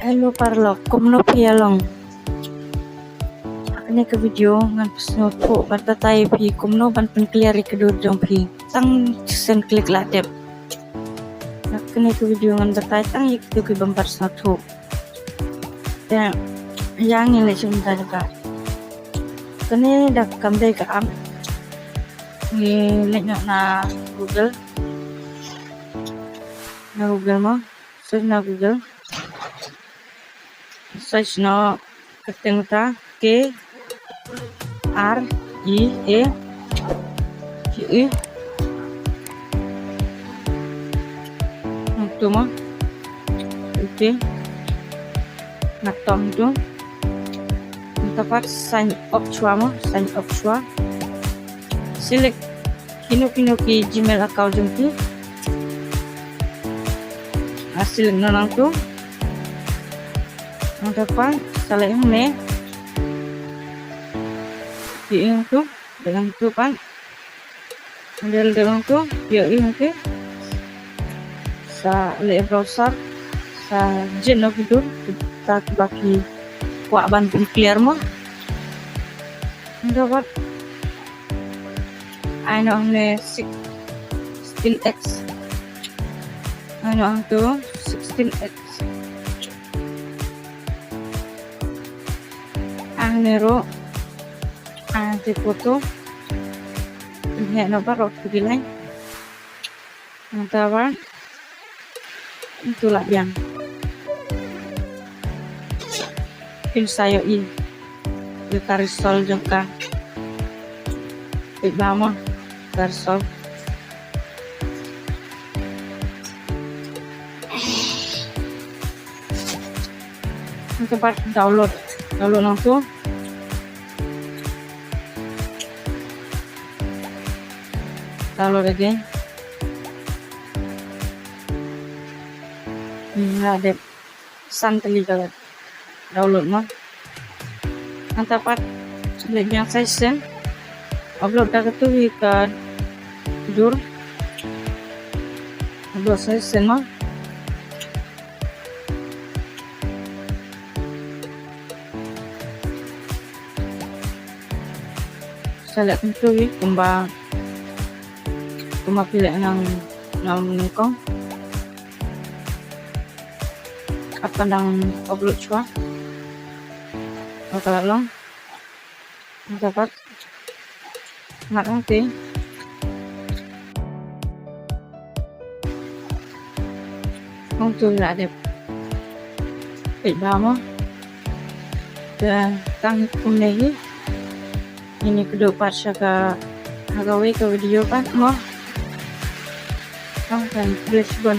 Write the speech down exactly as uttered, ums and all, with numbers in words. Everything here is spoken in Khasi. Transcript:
Hello paralok, kumno phi ïa long? Ha kane ka video ngan pynsngewthuh ban batai ïa phi kumno ban pynclear ïa ka dur jong phi. Tang shisien klik la dep. Ha kane ka video ngan batai tang ïa kito ki bym pat sngewthuh. Te ïa ngin leit sha mynta jaka. Kane da kam dei ka app. Ngi leit noh na Google. Na Google mo. Search na Google. Search noh ka kyrteng ta K R E A P E. Hangtu mo. Okay. Nga tom tu. Nangta pat sign up shuwa mo, sign up shuwa. Select kino kino ki Gmail account jong phi. Ah, select noh nangtu. Nangta pat sa leit hangne. Phi ïohi nangtu, leit nangtu pat. Dei, dei nangtu, phi ïohi nangtu. Sa leit browser, sa jied noh ki dur kita kiba phi kwah ban pynclear mo. Nangta pat ai noh hangne sixteen X. Ai noh hangtu sixteen X. Hangne ruh, ah, te photo. Hangne noh baroh ki line. Nangta pat nangtu la biang. Phin sa ïohi ïa ka result jong ka. Peit bha mo ka result. Nangta pat download. Download nangtu. Download again. Hmm, la dep san tylli ka download mo. Nangta pat leit biang sa shisien. Upload da katu hi ka dur. Upload sa shisien mo. Sa leh kumtu hi kumba, kumba phi leh nang, nang nyngkong. Ap ban dang upload shuwa. Ba ka la long. Nangta pat ngat hangtei. Hangtu la dep. Peit bha mo. Te tang kumne hi. Ngin ïa kdew pat sha ka, ha kawei ka video pat mo. Tang kan bless bun.